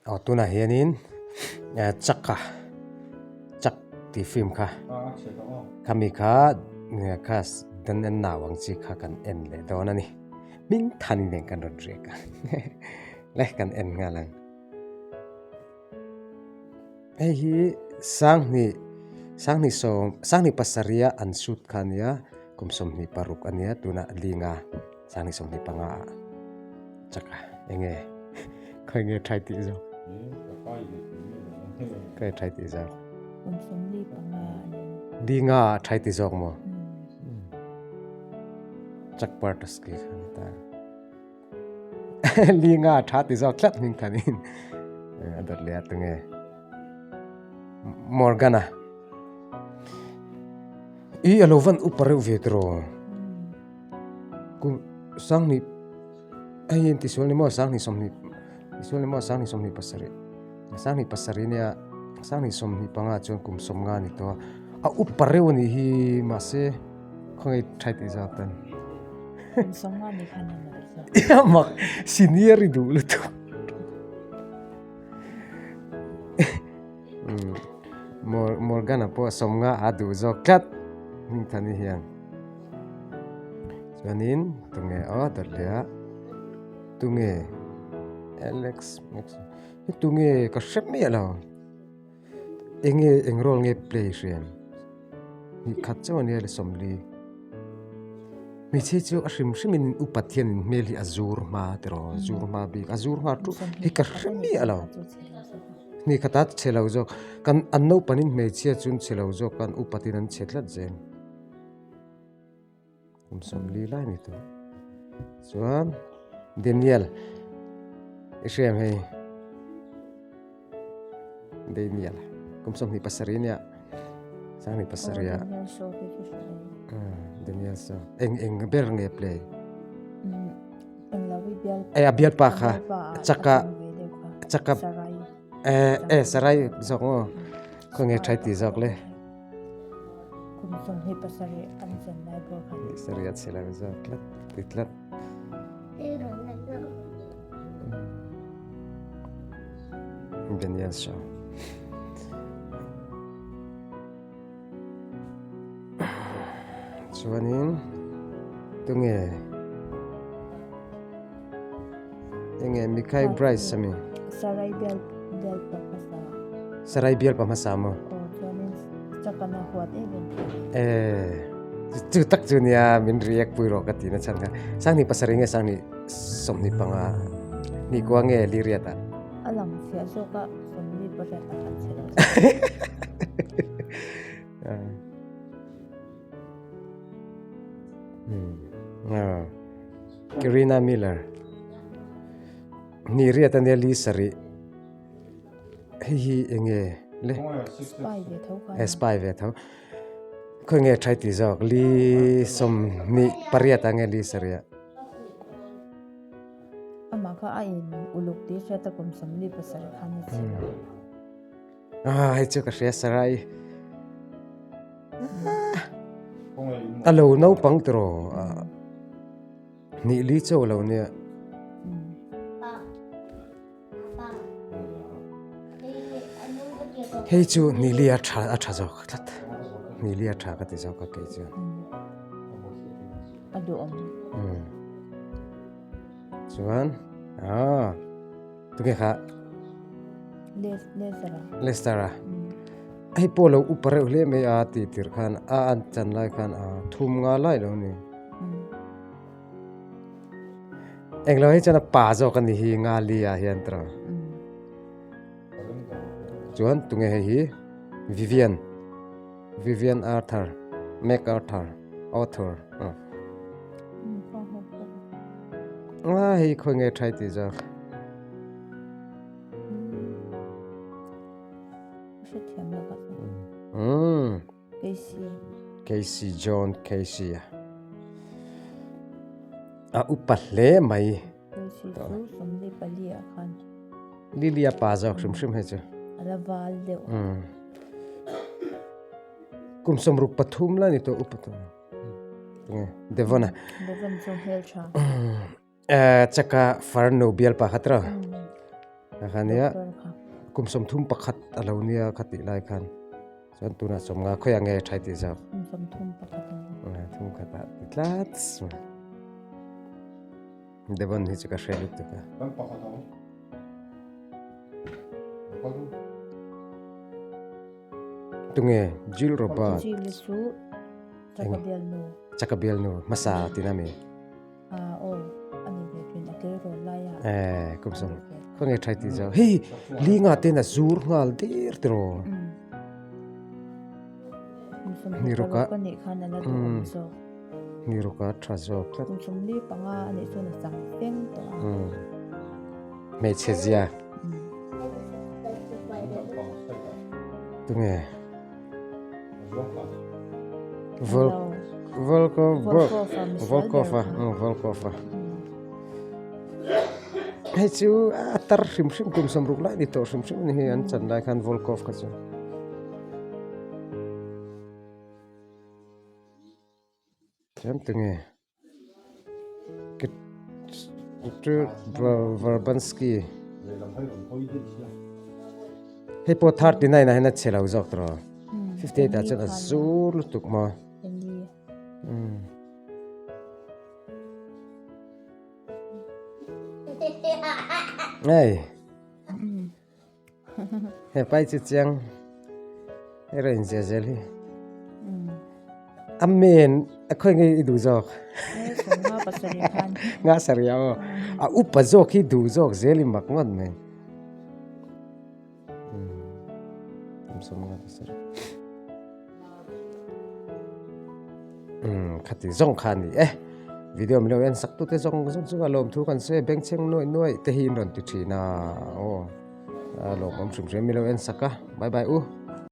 Aw tunah hianin chaka chak tih film kha khami kha kha dan en nau ang chi kha kan en leh dawn a ni hming than in eng kan rawn riak a le kan en nghal ang hei hi sanghnih sanghnih sawm sanghnih pasarih a an shoot kha a nia kum 26 a nia tunah linga. Sangni 25 ah chak a enge khawi nge thai tih zawk khawi thai tih zawk Kum 25 li nga ah thai ti zawk maw chak partas ki kha ni ta li nga ah tha ti zawk tlat hming than in a dawt leh a tunge Morgana i alo van upa reuh ve tiraw. Kum sanghnih hei hi tisual ni maw sanghnih sawmhnih tisual ni maw sanghnih sawmhnih pasarih sanghnih pasarih nia sanghnih 25 chuan kum 50 a ni tawh a a upa reuh a nih hi mahse khawngaih tha tih zat tan Kum 50 ni khan a nalh zawk. Ia mak senior i duh lutuk. Morgan-a pawh 50 a duh zawk tlat hmingthani hian. Chuanin tunge aw dawt leh a tunge Alex Max hi tunge ka hre miah lo enge eng role nge play hriam hnih khat chauh ania le 40 hmeichhe chu a hrim hrim in upat hian in hmel hi a zur hma tiraw zur hma bik a zur hma thu hi ka hre miah lo hnih khata chhe lo zawk kan an naupangin hmeichhia chu an chhe lo zawk a an upatin an chhe tlat zel. Kum 40 lai ni tawh. Chuan Daniel i hriam hei Daniel kum 27 nia sang ni pasarih a Daniel Shaw te chu hria Daniel Shaw eng eng ber nge play eng lo i bial e a bialpa kha chaka chaka e e sarai zawk maw khawnge thai ti zawk le Kum 27 an chan lai bawr khan. Sarih a chhe lo zawk tlat ti tlat. Daniel Shaw. Chuanin tunge enge Mikai Bryce ami. Sarai bial bial pa hmasa. Sarai bial pa hmasa maw? Aw chuanin chakana huat em em. Eh chu tak chu nia min react pui rawh ka ti na chhan kha. Sangni pasarih nge sangni 25 ni kua nge li riat ah. A lang fiah zawk a 28 ah kan che lo. Karina Miller ni riat ania li sarih hei hi enge le spy ve tho kha eh spy ve tho khawi nge thai ti zawk li 28 ah nge li sarih ah amah kha a in uluk tih hriat a kum 27 khan a chhia Ah, hei chu ka hria sarai. A lo naupang tiraw nih li chaw lo nia. Hei chu nih li a tha a tha zawk tlat. Nih li a tha ka ti zawk a kei chu. A duhawm. Chuan ah Tunge kha? Lester a. Lester a. Hei pawh lo upa reuh hle mai a tih tirh khan a an chan lai khan a thum nga lai lo ni. Englo hi chuan a pa zawk a ni hi nga li ah hian tawh. Chuan tunge hei hi Vivian Vivian Arthur MacArthur Author A hei khawi nge thai tih zawk. Casey. Casey John Casey a. A upa hle mai. Casey chu 24 ah khan. Lily a pa zawk hrim hrim hei chu. A la val deuh. Kum 63 lai ni tawh upa tawh. Devon a. Devon chu hmel tha. Chaka farnu bialpa kha tiraw. Kha nia kum 31 a lo nia kha tih lai khan chuan tunah 50 khawiah nge thai tih zawk. Kum 31 a ni. Thum khatah ti tlat. Devon hi chu ka hre lutuk a. Kan pakhat ang. Tunge Jill Robert. Jill chu Chakabial nu. Chakabial nu hmasa tina mi. Ah aw ani ve thin a tleirawl lai a. Eh kum sawm khawnge thai tih zawk hei linga ten a zur nghal der tiraw. Ni ruka ka nih khan ala duh awm zawk. Ni ruka tha zawk tlat. Kum 45 anih chuan a chang feng tawh a. Hmeichhe zia. Tunge. Vol Volkov Volkov a Volkov a hei chu a tar hrim hrim kum 60 lai ni tawh hrim hrim a ni hi an chan lai khan Volkov kha chu. Chuan tunge Verbansky hei pawh 39 ah hian a che lo zawk tawh 58 ah chuan a zur lutuk maw hei He pai chu chiang hei rawn inziah zel hi a men a khawi nge i duh zawk nga sarih aw a upa zawk hi duh zawk zel i mak ngawt mai khati zawng kha a ni e video min lo en sak tute zawng zawng chu a lawmthu kan sawi a bengchheng nuaih nuaih te hi in rawn ti thin a aw a lawmawm hrim hrim min lo en sak a bye bye u.